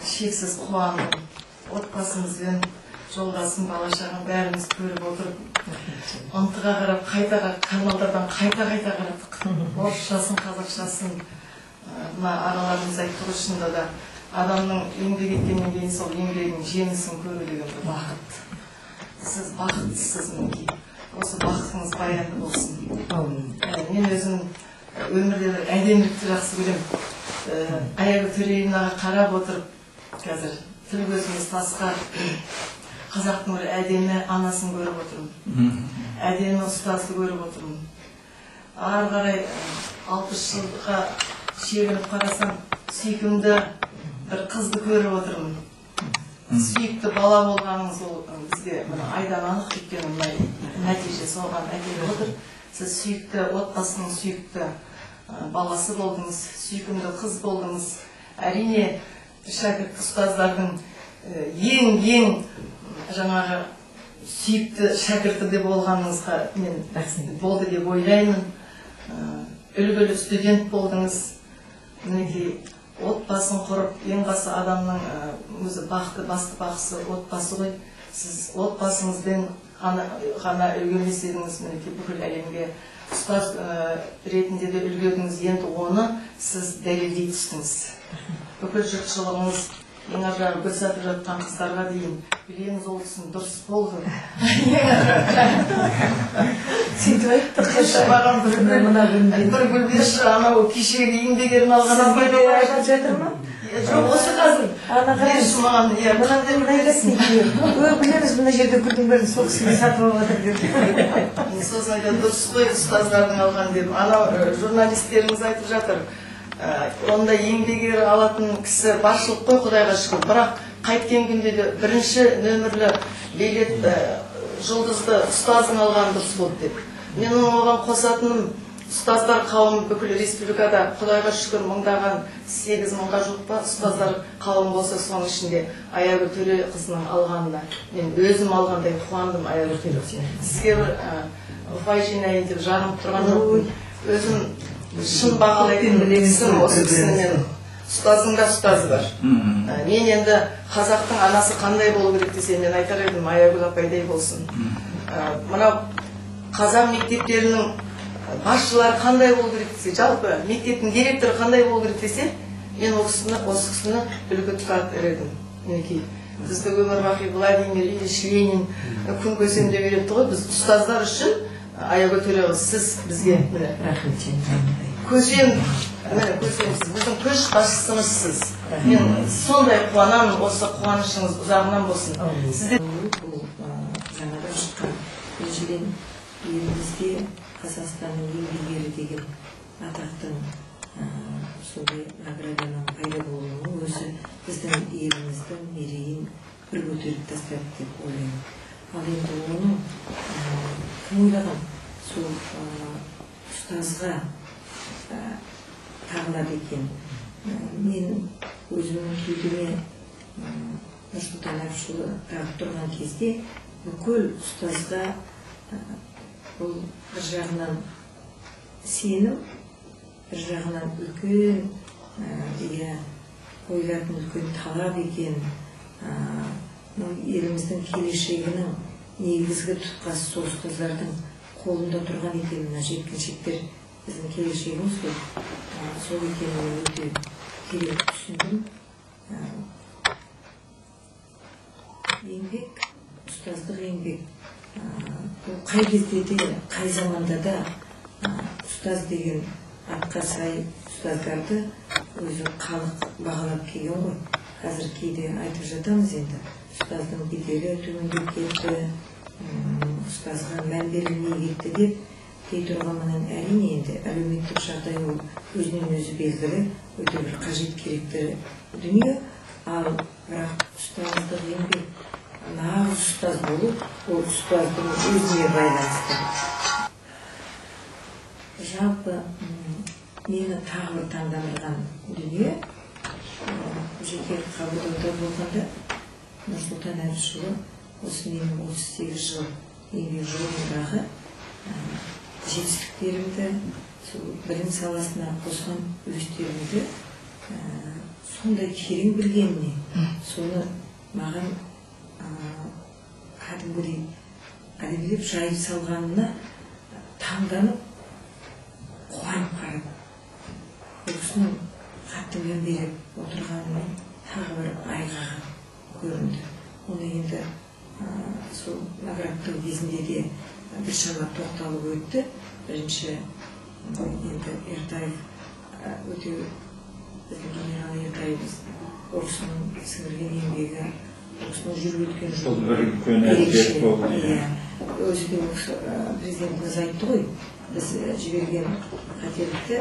Шексіз қуандым. Отбасымызбен, жолдасым, бала шағам бәріміз көріп отырып, ынтыға қарап, қайта каналдардан қайта-қайта қарадық. Орысшасын, қазақшасын, мына ағаларымыз айтты ғой, шынында да адамның еңбек еткеннен кейін сол еңбегінің жемісін көру деген бір бақыт. Сіз бақыттысыз, мінекей. Осы бақытыңыз баянды болсын. Мен өзім өмірде бір әдемілікті жақсы көремін. Аягүл Төреевнаға қарап отырып, қазір тіл көзіміз тасқа, қазақтың бір әдемі анасын көріп отырмын. Әдемі ұстазды көріп отырмын. Ары қарай 60 жылға шегініп қарасам, сүйкімді бір қызды көріп отырмын. Сүйікті бала болғаныңыз ол бізге мына айдан анық, өйткені мына нәтиже соған әкеліп отыр. Сіз сүйікті отбасының сүйікті баласы болдыңыз, сүйкімді қыз болдыңыз. Әрине, шәкірт ұстаздардың ең жаңағы сүйікті шәкірті де болғаныңызға мен болды деп ойлаймын. Үлгілі студент болдыңыз. Мінекей, отбасын құрып, ең басы адамның өзі бақты, басты бақысы отбасы ғой. Сіз отбасыңызбен ғана үлгі емес едіңіз, мінекей бүкіл әлемге ұстаз ретінде де үлгердіңіз. Енді оны сіз дәлелдей түстіңіз. Бүкіл жұртшылығыңыз, ең ар жағы гүл сатып жатқан қыздарға дейін білеміз, ол кісінің дұрыс болды. Сөйтіп айттық. Маған бір гүл берші, анау кешегі еңбек ерін алған апай да айтып жатыр ма? Жоқ, осы қазір. Ана берші маған, иә, мынандай мына айтасың, білеміз, мына жерде гүлдің бәрін сол кісіге сатып алып жатыр деп. Сосын айтады, дұрыс қой ұстаздардың алған деп. Анау журналистеріңіз айтып жатыр. Онда еңбек ері алатын кісі баршылық қой, Құдайға шүкір. Бірақ қайткен күнде де бірінші нөмірлі билет жұлдызды ұстаздың алғаны дұрыс болды деп. Мен оған қосатыным, ұстаздар қауымы бүкіл республикада, Құдайға шүкір, мыңдаған, 8 мыңға жуық па ұстаздар қауым болса, соның ішінде Аягүл Төреқызының алғанына мен өзім алғандай қуандым. Аягүл Төреқызы, сізге бір ұпай жинайын деп жағынып тұрған жоқпын. Өзім шын бағалайтын кісім осы кісіні. Мен ұстаздың да ұстазы бар. Мен енді қазақтың анасы қандай болу керек десе, мен айтар едім, Аягүл апайдай болсын. Мынау қазақ мектептерінің басшылары қандай болу керек десе, жалпы мектептің директоры қандай болу керек десе, мен осы кісіні үлгі тұтар едім. Мінекей, бізді өмір бақи Владимир Ильич Ленин күн көсем деп үйретті ғой. Біз ұстаздар үшін Аягүл Төреқызы, сіз бізге міне көсем, міне көсемсіз, біздің көш басшысымызсыз. Мен сондай қуанамын, осы қуанышыңыз ұзағынан болсын. Сізде бұл жаңадан шыққан, біріншіден, елімізде Қазақстанның еңбек ері деген атақтың, сондай награданың пайда болуының өзі біздің еліміздің мерейін бір көтеріп тастады деп ойлаймын. Ал енді оның кім ойлаған, сол ұстазға тағылады екен. Мен өзімнің кеудеме Нұрсұлтан Әбішұлы тағып тұрған кезде бүкіл ұстазға бұл бір жағынан сенім, бір жағынан үлкен, иә, қойылатын үлкен талап екен. Еліміздің келешегінің негізгі тұтқасы сол ұстаздардың қолында тұрған екен. Мына жеткіншектер біздің келешегіміз ғой, сол екенін мен өте терең түсіндім. Еңбек, ұстаздық еңбек, бұл қай кезде де, қай заманда да ұстаз деген атқа сай ұстаздарды өзі халық бағалап келген ғой. Қазір кейде айтып жатамыз енді, ұстаздың беделі төмендеп кетті, ұстазға мән берілмей кетті деп дей тұрғанменен, әрине енді әлеуметтік жағдай ол өзінен өзі белгілі, өте бір қажет керекті дүние. Ал бірақ ұстаздық еңбек, нағыз ұстаз болу, ол ұстаздың өзіне байланысты. Жалпы мені тағы бір таңдандырған дүние, жеке қабылдауда болғанда Нұрсұлтан Әбішұлы осы менің 38 жыл еңбек жолымдағы жетістіктерімді, сол білім саласына қосқан үлестерімді сондай терең білгеніне, соны маған кәдімгідей әдебилеп жайып салғанына таңданып, қуанып қарадым. Бұл кісінің қатты мән беріп отырғанының тағы бір айғағы көрінді. Оны енді сол наградтау кезінде де біршама тоқталып өтті. Бірінші енді Ертаев өте біздің генерал Ертаевымыз, ол кісінің сіңірген еңбегі, ол кісінің жүріп өткен жолы бір үлкен әрекет болды. Иә, өзі де президентіміз айтты ғой, біз жіберген қателікті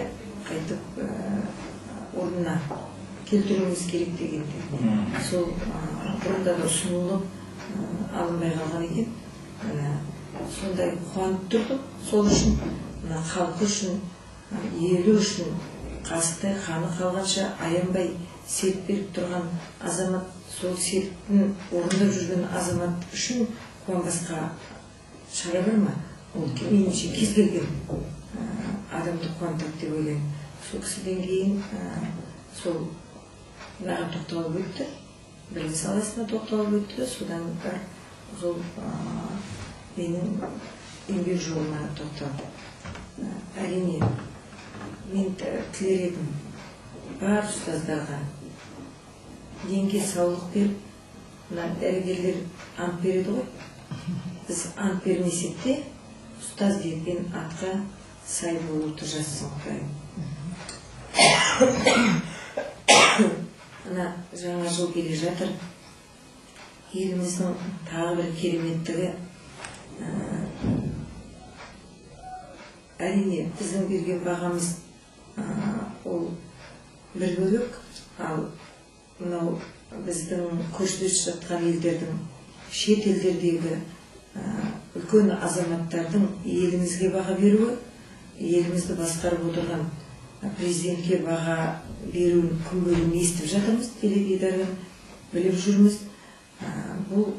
қайтып орнына келтіруіміз керек дегенде. Сол бұрында да ұсынылып алынбай қалған екен. Сондай қуанып тұрдым. Сол үшін, мына халқы үшін, елі үшін қасықтай қаны қалғанша аянбай серт беріп тұрған азамат, сол серттің орындап жүрген азамат үшін қуанбасқа шара бар ма? Ол меніңше кез келген адамды қуантады деп ойлаймын. Сол кісіден кейін сол маған тоқталып өтті, білім саласына тоқталып өтті, содан барып сол менің еңбек жолыма тоқталды. Әрине, мен тілер едім бар ұстаздарға денге саулық беріп, мына дәрігерлер ант береді ғой, біз ант бермесек те ұстаз деген атқа сай болуды жазсын Құдайым. Мына жаңа жыл келе жатыр. Еліміздің тағы бір кереметтігі, әрине біздің берген бағамыз ол бір бөлек, ал мынау біздің көршілес жатқан елдердің, шет елдердегі үлкен азаматтардың елімізге баға беруі, елімізді басқарып отырған президентке баға беруін күн көріп естіп жатырмыз, теледидардан біліп жүрміз. Бұл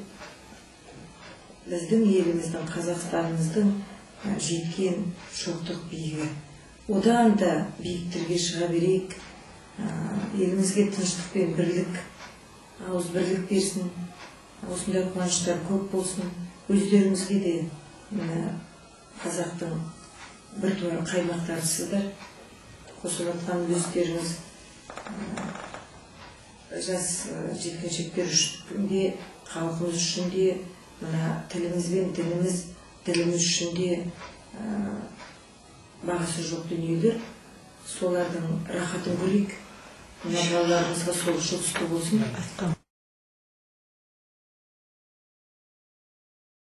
біздің еліміздің, Қазақстанымыздың жеткен шоқтық биігі. Одан да биіктерге шыға берейік. Елімізге тыныштық пен бірлік, ауызбірлік берсін. Осындай қуаныштар көп болсын. Өздеріңізге де мына қазақтың біртуар қаймақтарысыздар. Қосып жатқан өздеріңіз жас жеткіншектер үшін де, халқымыз үшін де, мына тіліміз бен дініміз, діліміз үшін де бағасы жоқ дүниелер. Солардың рахатын көрейік. Мына балаларымызға сол жұғысты болсын.